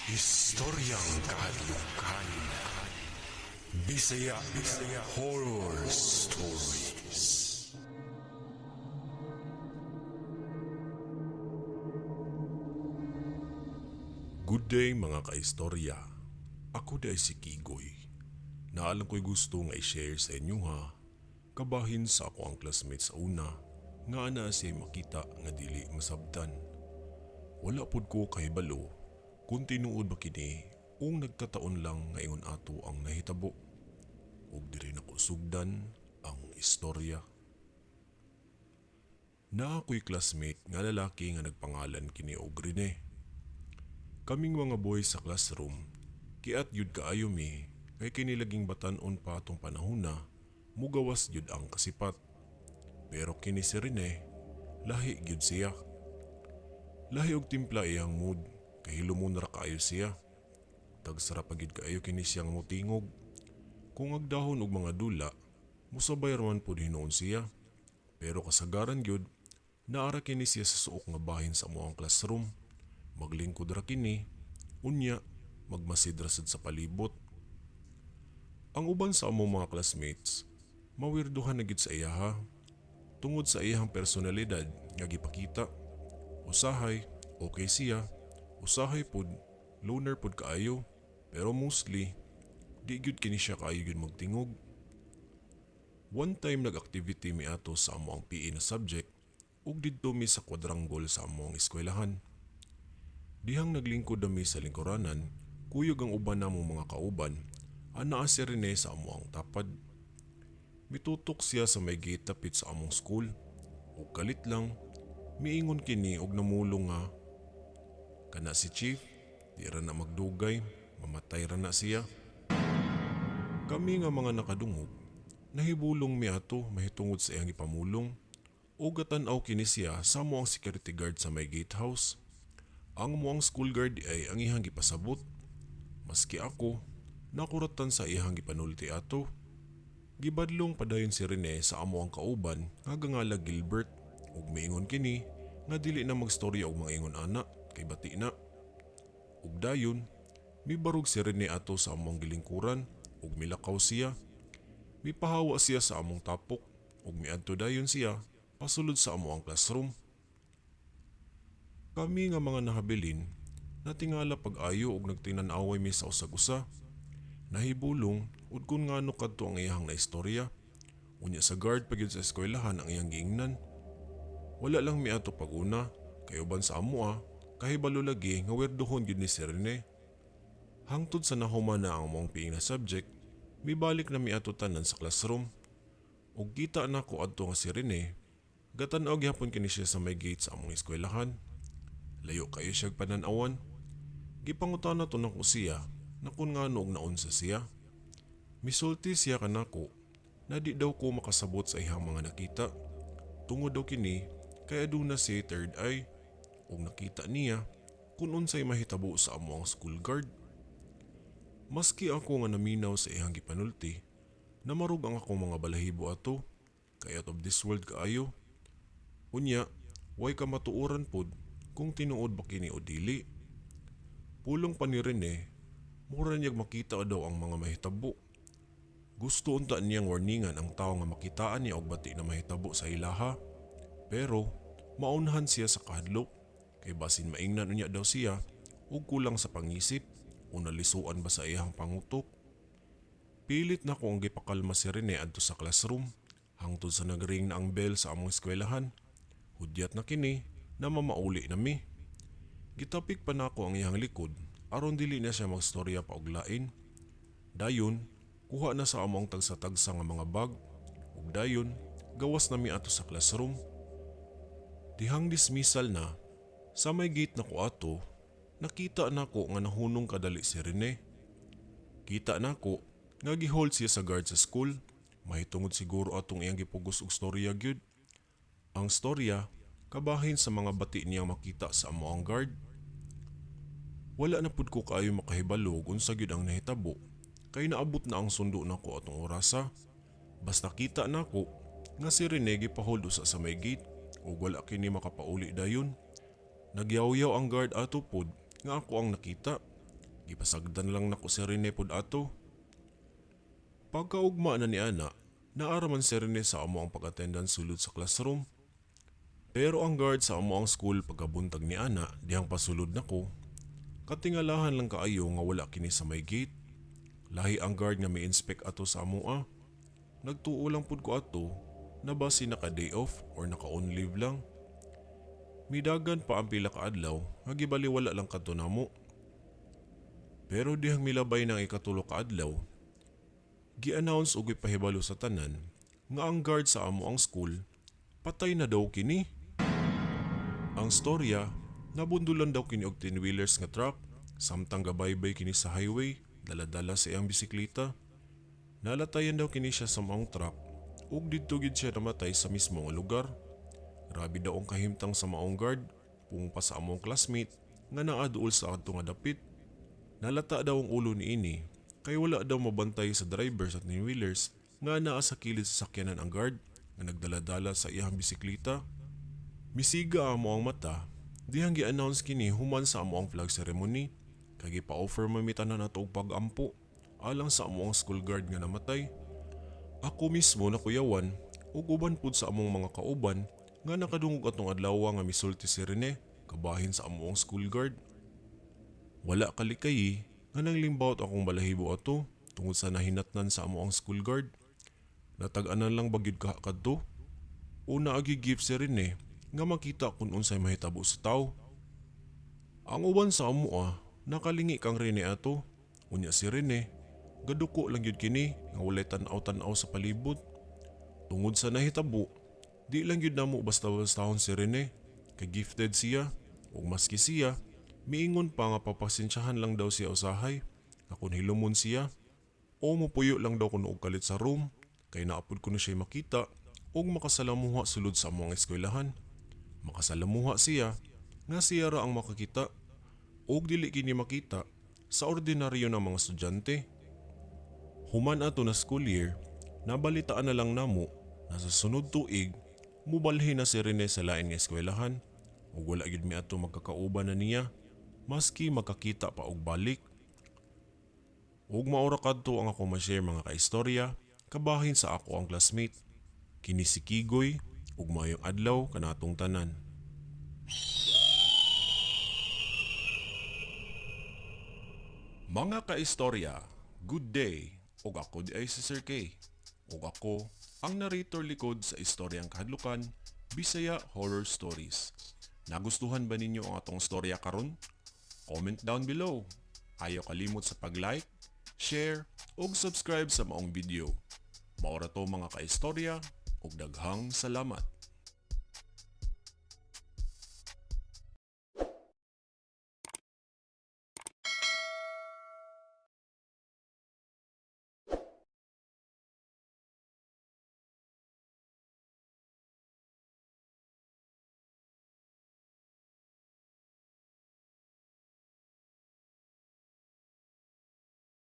Istoryang kahadlukan. Bisaya Bisaya Horror Stories. Good day, mga kaistorya. Ako di ay si Kigoy. Naalang ko'y gusto nga i-share sa inyo ha. Kabahin sa ako ang classmate sa una nga ana siya makita nga dili masabtan. Wala pud ko kahibalo kung tinuod ba kini ung nagkataon lang nga ingon ato ang nahitabo. Ug diri nako sugdan ang istorya. Naa ko'y classmate nga lalaki nga nagpangalan kini og Rene. Kaming mga boys sa classroom, kiat yud kaayo mi kay kini laging batan-on pa atong panahona, mugawas yud ang kasipat. Pero kini si Rene, lahi gyud siya. Lahi og timpla iyang mood, kay hilumon ra kaayo siya. Tagsara pa gyud kaayo kini siyang motingog. Kung agdahon og mga dula, musabay ra man pud hinuon siya. Pero kasagaran gyud, naara kini siya sa suok nga bahin sa amoang classroom. Maglingkod ra kini, unya magmasid ra sad sa palibot. Ang uban sa among mga classmates, mawirduhan na gyud sa iyaha tungod sa iyahang personalidad nga gipakita. Usahay, okay siya, usahay pud, loner pud kaayo, pero mostly, di gyud kini siya kaayo gyud magtingog. One time nag-activity mi ato sa amoang PE na subject ug didto mi sa quadrangle sa amoang eskwelahan. Dihang naglingkod nami sa lingkuranan, kuyog ang uban namong mga kauban, anaa si Rene sa amoang tapad. Mitutok siya sa may gate tapit sa among school, ug kalit lang, miingon kini og namulong nga, kana si Chief, di ra na magdugay, mamatay ra na siya. Kami nga mga nakadungog, nahibulong mi ato mahitungod sa iyang ipamulong, ug gatan-aw kini siya sa amoang security guard sa may gatehouse. Ang amoang school guard ay ang iyang gipasabot. Maski ako, nakuratan sa iyang gipanulti ato. Gibadlong padayon si Rene sa amoang kauban nga gangala Gilbert ug miingon kini nga dili na magstorya og mga ingon ana kay bati na. Ug dayon, mibarog si Rene ato sa among gilingkuran ug milakaw siya. Mipahawa siya sa among tapok ug miadto dayon siya pasulod sa amoang classroom. Kami nga mga nahabilin, natingala pag-ayo ug nagtinan-away mi sa usag-usa. Nahibulong ud kun ngano kadto ang iyahang naistorya. Unya sa guard pa gyud sa eskwelahan ang iyang giingnan. Wala lang mi ato pag-una, kay uban sa amoa, kahibalo lagi nga werdohon gyud ni si Rene. Hangtod sa nahuman na ang among piing na subject, mibalik na mi ato tanan sa classroom. Ug kita nako adto nga si Rene, gatan-aw gihapon kini siya sa may gate sa among eskwelahan. Layo kayo siyag panan-awan. Gipangutana to nako siya na kun ngano og naunsa siya. Misulti siya kanako na di daw ko makasabot sa iyang mga nakita. Tungod daw kini kay aduna siya third eye ug nakita niya kung unsay mahitabo sa amoang school guard. Maski ako nga naminaw sa iyang gipanulti, namarog ang akong mga balahibo ato, kay out of this world kaayo. Unya, way ka matuoran pod kung tinuod ba kini o dili. Pulong pa ni Rene, mura niyag makita daw ang mga mahitabo. Gusto unta niyang warningan ang tao nga makitaan niya og bati na mahitabo sa ilaha. Pero maunhan siya sa kahadlok, kay basin maingnan unya daw siya og kulang sa pangisip o nalisuan ba sa iyang pangutok. Pilit na ko ang gipakalma si Rene adto sa classroom hangtod sa nagring na ang bell sa among eskwelahan. Hudyat na kini na mamauli na mi. Gitapik pa nako ang iyang likod aron dili na siya magstorya pa og lain. Dayon, kuha na sa among tagsa-tagsa nga mga bag ug dayon gawas na mi ato sa classroom. Dihang dismissal na, sa may gate na ko ato, nakita nako nga nahunong kadali si Rene. Kita nako nga gihold siya sa guard sa school. Mahitungod siguro atong iyang gipugos og storya gyud. Ang storya kabahin sa mga bati niyang makita sa amoang guard. Wala na pud ko kaayo makahibalo og unsa gyud ang nahitabo kay naabot na ang sundo nako atong orasa. Basta kita nako nga si Rene gipahold usa sa may gate ug wala kini makapauli dayon. Nagyawyaw ang guard ato pod nga ako ang nakita. Gipasagdan lang nako si Rene pod ato. Pagkaugma na ni ana, naa ra man si Rene sa amo ang pag-attendance sulod sa classroom. Pero ang guard sa amo ang school pagkabuntag ni ana dihang pasulod nako, katingalahan lang kaayo nga wala kini sa may gate. Lahi ang guard nga mi-inspect ato sa amoa. Nagtuo lang pud ko ato na basi naka day off or naka on leave lang. Midagan pa ang pila ka adlaw nga gibaliwala lang kadto namo. Pero dihang milabay ng ikatulo ka adlaw, gi-announce og gipahibalo sa tanan nga ang guard sa amo ang school patay na daw kini. Ang storya, nabundulan daw kini og 10-wheelers nga truck samtang gabaybay kini sa highway, dala-dala sa iyang bisikleta. Nalatayan daw kini siya sa maong truck ug didto gid siya namatay sa mismo nga lugar. Grabe daw ang kahimtang sa maong guard, pung pa sa among classmate nga naa duol sa adto nga dapit. Nalata daw ang ulo niini kay wala daw mabantay sa driver sa 10-wheelers nga naa sa kilid sa sakyanan ang guard nga nagdala-dala sa iyang bisikleta. Misiga amo ang mata dihang gi-announce kini human sa amo ang flag ceremony kay gipa-offer man mi tanan ato og pag-ampo alang sa amo ang school guard nga namatay. Ako mismo nakuyawan ug uban pud sa among mga kauban nga nakadungog atong adlaw nga misulti si Rene kabahin sa amo ang school guard. Wala kalikayi nga nanglimbawot akong balahibo ato tungod sa nahinatnan sa amo ang school guard. Natag-anan lang ba gyud ka kadto? Una agi gift si Rene nga makita kung unsay mahitabo sa tawo. Ang uban sa amoa nakalingi kang Rene ato. Unya si Rene gaduko lang gyud kini nga walay tan-aw-tan-aw sa palibot. Tungod sa nahitabo, di lang gyud namo basta-bastahon si Rene kay gifted siya ug maski siya miingon pa nga papasensyahan lang daw siya usahay nga kun hilumon siya o mupuyo lang daw kuno og kalit sa room kay naapod kuno siya makita ug makasalamuha sulod sa among eskwelahan. Makasalamuha siya nga siya ra ang makakita ug dili kini makita sa ordinaryo ng mga estudyante. Human ato na school year, nabalitaan na lang namo na sa sunod tuig mubalhin na si Rene sa lain nga eskwelahan ug wala gyud mi ato magkakauban na niya maski magkakita pa og balik. Ug maura kadto ang ako ma-share mga kaistorya kabahin sa ako ang classmate. Kini si Kigoy ug maayong adlaw kanatong tanan. Mga kaistorya, good day. Ug ako di ay si Sir K. Ug ako ang narrator likod sa istoryang kahadlukan, Bisaya Horror Stories. Nagustuhan ba ninyo ang atong storya karon? Comment down below. Ayaw kalimot sa pag-like, share, ug subscribe sa maong video. Maora to mga kaistorya, ug daghang salamat.